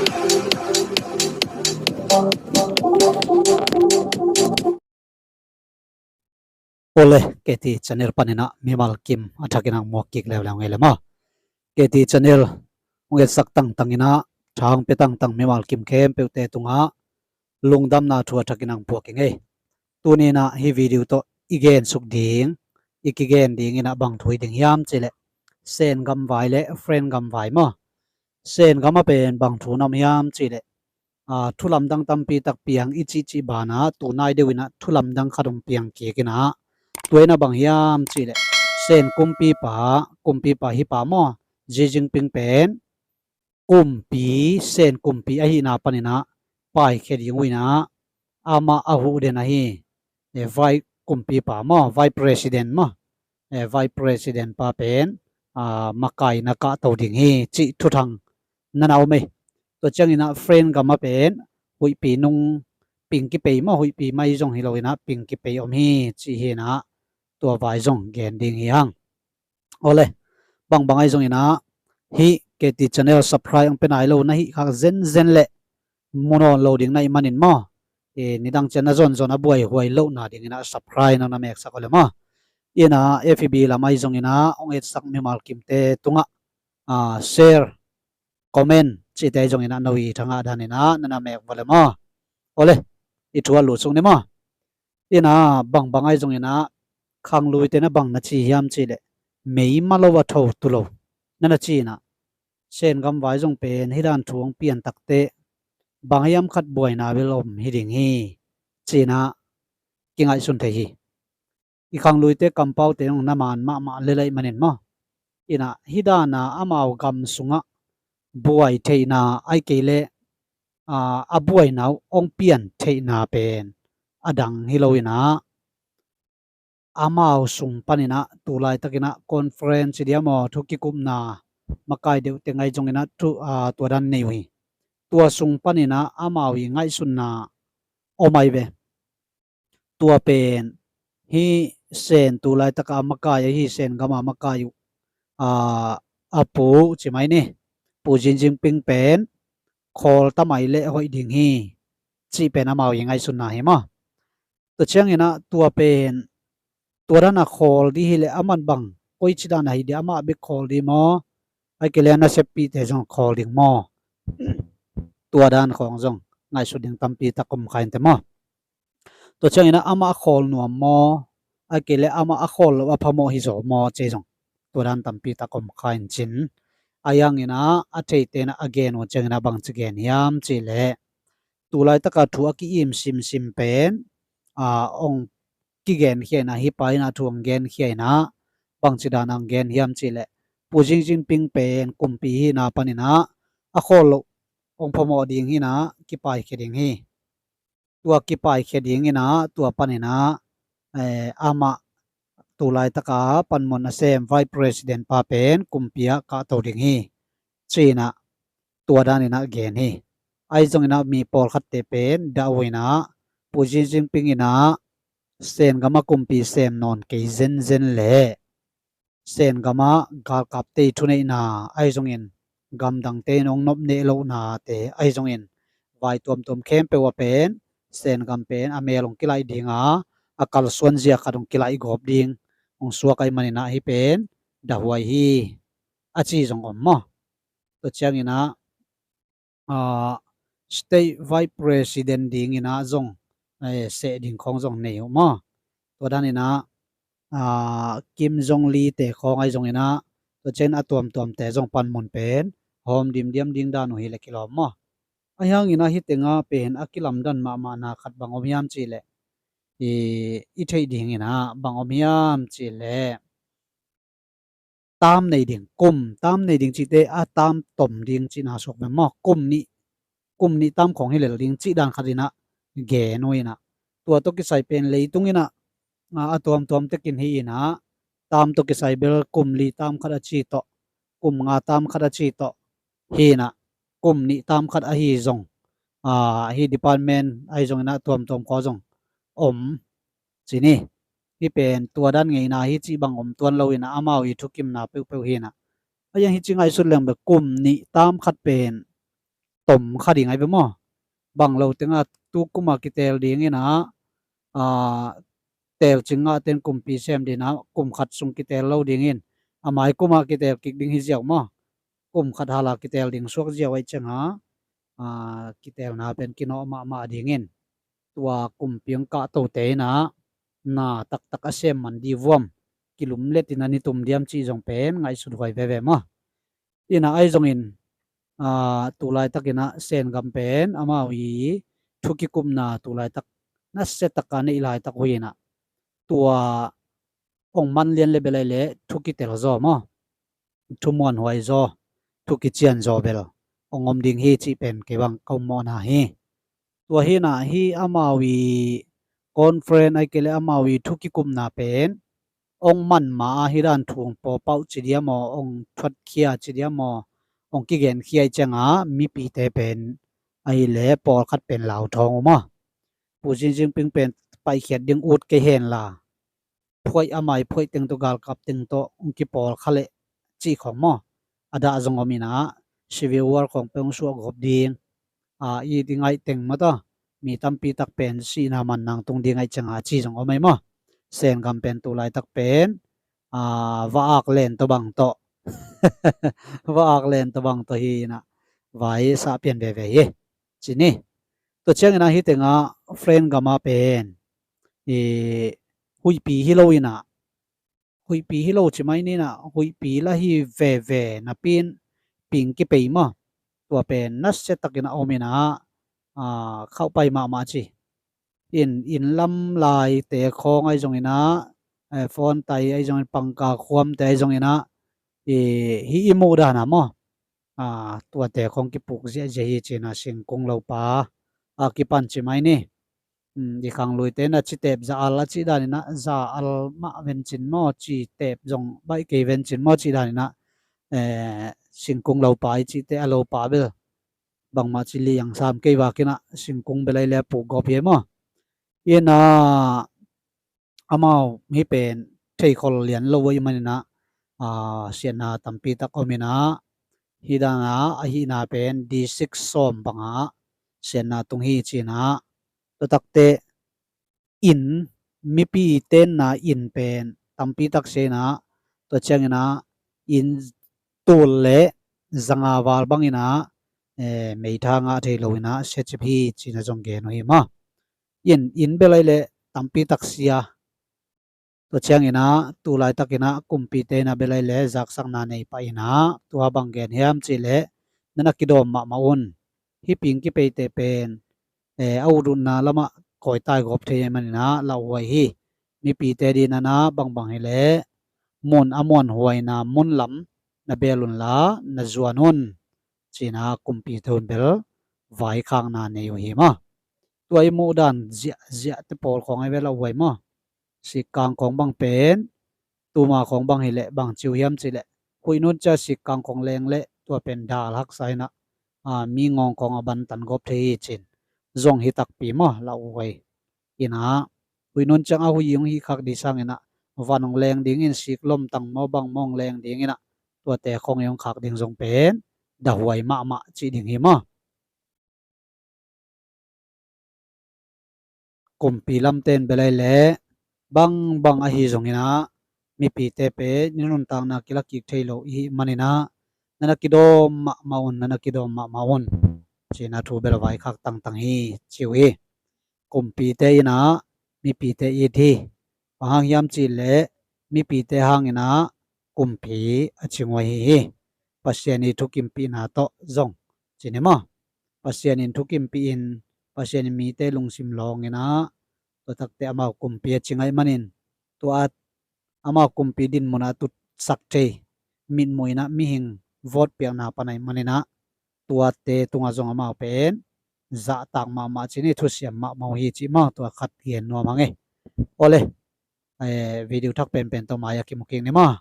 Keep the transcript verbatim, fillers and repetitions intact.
Ole, K T channel paninah mimal kim a thakin ang muak kik leuleu ngei le maw? K T channel hong etsak tangtanginah tha hong pia tangtang mimal kim khempeuhte tungah lungdamna thu a thakin ang puak i ngei. Tuninah hih video tawh i gensuk ding, i kigen dinginah bang thu hi ding hiam cihleh, Sen gamvai le Fren gamvai maw? Sen gam a pen bang thu na om hiam cihleh, a, thulamdang tampi tak piang i cihcih banah tunai deuh inah thulamdang khat hong piang kik inah, tua inah bang hiam cihleh, Sen kumpipa, kumpipa hih pa maw, Xi Jinping pen kumpi, Sen kumpi ahihna paninah paikhia ding uh inah amah a huh den ahi, e, vai kumpipa maw, Vice President maw, e, Vice President pa pen, a, makai na kahto ding hi cih thuthang na na om ei. Tua cianginah Fren gam a pen huihpi nung ping kipei maw, huihpi mai zong hi loinah ping kipei om hi cih hinah tua vai zong gen ding hi hang. Ole, bangbang ahi zonginah hih K T channel subscribe ang pe nai lo na hih khak zenzen leh mu nawn lo ding na ih manin maw, e, nidang cian na zonzon a buaihuai lohna dinginah subscribe nang na meksak ole maw? Inah F B lam ahi zonginah hong etsak mimal kimte tungah, a, share, comment cihte ahi zonginah no i thangah daninah na na mek vale maw? Ole, i thu a lutsuk ni maw? Inah bangbang ahi zonginah khangluite na bang na ci hiam cihleh, meima lo a tho tu lo na na ci inah, Sen gamvai zong pen hih dan thu hong pian takteh bang hiam khat buaina bel om hi ding hi cinah kingaihsun thei hi. I khangluite kampaute zong na man mahmah lel aih manin maw? Inah hih dana amau gam sungah buai theihna ahi kei leh, a, a buaina uh hong pian theihna pen a dang hi lo inah, amau sung paninah tulaitakinah conference i dia maw, thu kikupna makai deuh teng ahi zonginah thu, a, tua dan nei uh hi. Tua sung paninah amau i ngaihsutna om ahi ve. Tua pen hih Sen tulaitaka a makai ahi, Sen gama makai uh, a, a pu uh ci mai ni, Pu Xi Jinping pen khawl tamai leh hoih ding hi cih pen amau i ngaihsutna hi maw? Tua cianginah tua pen tua dana khawl dih hileh aman bang koici dana hi dih, amah bek khawl dih maw? Ahi kei leh a naseppihte zong khawl ding maw? Tua dan khawng zong ngaihsut ding tampi tak om kha inteh maw? Tua cianginah amah a khawl nuam maw? Ahi kei leh amah a khawl loh a phamawh hi zaw maw, ci zong tua dan tampi tak om kha in cin. Ahi hanginah a theite inah a gen uh cianginah bangci gen hiam cihleh, tulaitaka thu a ki-im simsim pen, a, hong kigenkhia inah, hih pa inah thu hong genkhia inah bangci dan hong gen hiam cihleh, Pu Xi Jinping pen kumpi hihna paninah a khawl loh hong phamawh ding hinah kipaikhia ding hi. Tua kipaikhia dinginah tua paninah, eh, amah tulaitaka panmun a sem Vice President pa pen kumpi ah kahto ding hi, ci-inah tua daninah gen hi. Ahi zonginah mi pawlkhatte pen dah uh inah Pu Xi Jinping inah Sen gama kumpi sem nawn kei zenzen leh Sen gamah galkapte i thuneihna ahi zongin, gamdangte in hong nopneh lohnate ahi zongin, vai tuamtuam khempeuh ah pen Sen gam pen a mel hong kilaih dinga, a kalsuan zia khat hong kilaih gawp ding hong suak ahi maninah hih pen dahuai hi, a ci zong om maw? Tua cianginah, ah, State Vice President dinginah zong, eh, seh ding khawng zong nei uh maw? Tua daninah, ah, Kim Jong Lee te khawng ahi zonginah, tua ciang a tuamtuamte zong panmun pen hawm dimdiam ding dan uh hileh kilawm maw? Ahi hanginah hih tengah pen a kilamdan mahmahna khat bang om hiam cihleh, i, i theih dinginah bang om hiam cihleh, tam nei ding, kum tam nei ding cihte a tam tom ding cihna suak ve maw? Kum nih, kum nih tam khawng hi lel ding cih dan khat inah gen uh inah, tua tawh kisai pen leitung inah, a, a tuamtuam tekin hi inah, tam tawh kisai bel kum li tam khat a ci tawh, kum nga tam khat a ci tawh hi inah, kum nih tam khat ahi zong, a, hih department ahi zonginah tuamtuam khua zong om ci ni. Hih pen tua dan ngeina hi cih bang om tuan lo inah amau i thukimna peuhpeuh hi inah. Ahi hang hih ci ngaihsut leng bek kum nih tam khat pen om kha ding ai ve maw? Bang lo tengah tu kuma kitel dingin ah, aa, telcing ngah ten kumpi sem dingin ah kum khat sung kitel lo dingin, a mai kuma kitel kik ding hi ziau maw? Kum khat hala kitel ding suak ziau ai ciangah, aa, kitelna pen kinawh mahmah dingin tua kumpi hong kahtote in ah na taktak a sem man di vuam, kilumlet in a ni tum diam cih zong pen ngaihsut huai veve maw? In ah ai zongin, aa, tulaitak in ah Sen gam pen amau i thu kikupna tulaitak nasia taka neih laitak uh in ah tua hong man lian le bel ai le thu kitel zaw maw? Thu muanhuai zaw, thu kician zaw bel hong om ding hi cih pen kei bang ka um mawhna hi. Tua hi in ah hih amau i conference ai kei le amau i thu kikupna pen hong man ma a hih dan thu hong pawpauh ci diam aw, hong thuatkhia ci diam aw, hong kigenkhia ai ciangah mipite pen ahi le pawlkhat pen lauthawng uh maw? Pu Xi Jinping pen paihkhiat ding ut kei hen la, phuaih a mai phuaih teng tawh galkap teng tawh hong kipawl kha leh cih khawng maw? A dah zong om in ah civil war khawng peuh hong suah gawp ding, a, i ding ai teng maw taw, mi tampi tak pen sihna man nang tung ding ai ciangah ci zong om ai maw? Sen gam pen tulaitak pen, a, va-ak len tawh bang tawh va-ak len tawh bang tawh hi in ah vai sah pian veve hi. Ci ni. Tua ciangin ah hih tengah French gam ah pen i huihpi hi lo in ah, huihpi hi lo ci mai ni in ah, huihpi lah hi veve napi in ping kipei maw? Tua pen nasia takin a om in ah, a, khauhpai mahmah ci. In, inn lam laite khawng ai zong in ah, eh, phone tai ai zong in, pangkal khuamte ai zong in ah, i, hih i muh dan ah maw? A, tuate khawng kipuk ziahziah hi ci in ah singkung lopa a kipan ci mai ni. Um, i khangluite in ah citep za al a cih dan in ah za al mah vencin maw, citep zong baih kei vencin maw cih dan in ah, eh, singkung lopa i cihte a lopa bel bangmah ci liang sam kei vak in ah singkung bel ai le a puk gawp hi maw? In ah amau hih pen theikhol lian lo uh ahih manin ah, a, siatna tampi tak om in ah, hih dan ah ahihna pen D six sawm bangah siatna tung hi ci in ah, tua takte inn, mipi tenna inn pen tampi tak sia in ah, tua ciangin ah inn tul le zanga val bang in ah, eh, meitha ngah thei lo in ah siacip hi ci in ah zong gen uh hi maw? In, inn bel ai le tampi tak sia. Tua ciangin ah tulaitak in ah kumpite in ah bel ai le zaksakna nei pah in ah, tua bang gen hiam cih leh, na na kidawm mahmah un. Hih ping kipeite pen, eh, a ututna lamah kawitai gawp thei ahih manin ah lauhuai hi. Mipite ding in ah bangbang hi leh mun a muanhuaina mun lam na bel un la na zuan un, ci in ah kumpite un bel vaikhakna nei uh hi maw? Tua i muh dan ziahziahte pawl khawng ai ve lauhuai maw? Sikkang khawng bang pen, tuma khawng bang hi leh bang ci uh hiam cih leh, huih nun ciang sikkang khawng leng leh tua pen dal haksa in ah, a, mi ngawng khawng a bantan gawp thei hi ci in zong hi takpi maw? Lauhuai in ah, huih nun ciang a huih hong hih khak ding sangin ah van hong leng dingin sik lomtang maw bang maw hong leng dingin ah, tuate khawng hong khak ding zong pen dahuai mahmah cih ding hi maw? Kumpi lamte in bel ai le bangbang ahi zongin ah, mipite pen i nuntakna kila kik thei lo i hih manin ah, na na kidawm mahmah un, na na kidawm mahmah un, ci in ah thu bel vaikhak tangtang hi ci uh hi. Kumpite in ah mipite it hi. Bang hang hiam cih leh mipite hangin ah kumpi a cinghuai hi hi. Pasian i thukimpihna tawh zong ci ni maw? Pasian in thukimpih in, Pasian in mite lungsim lawng in ah, tua takte amau kumpi a cing ahih manin, tua amau kumpi dinmun ah tutsak thei, mitmuh in ah mihing vote piakna pan ahih manin ah, tuate tungah zong amau pen zahtak mahmah ci ni, thusiam mahmah uh hi ci maw? Tua khat gen nuam hang e. Awle, eh, video thak penpen tawh mai a kimu kik ni maw?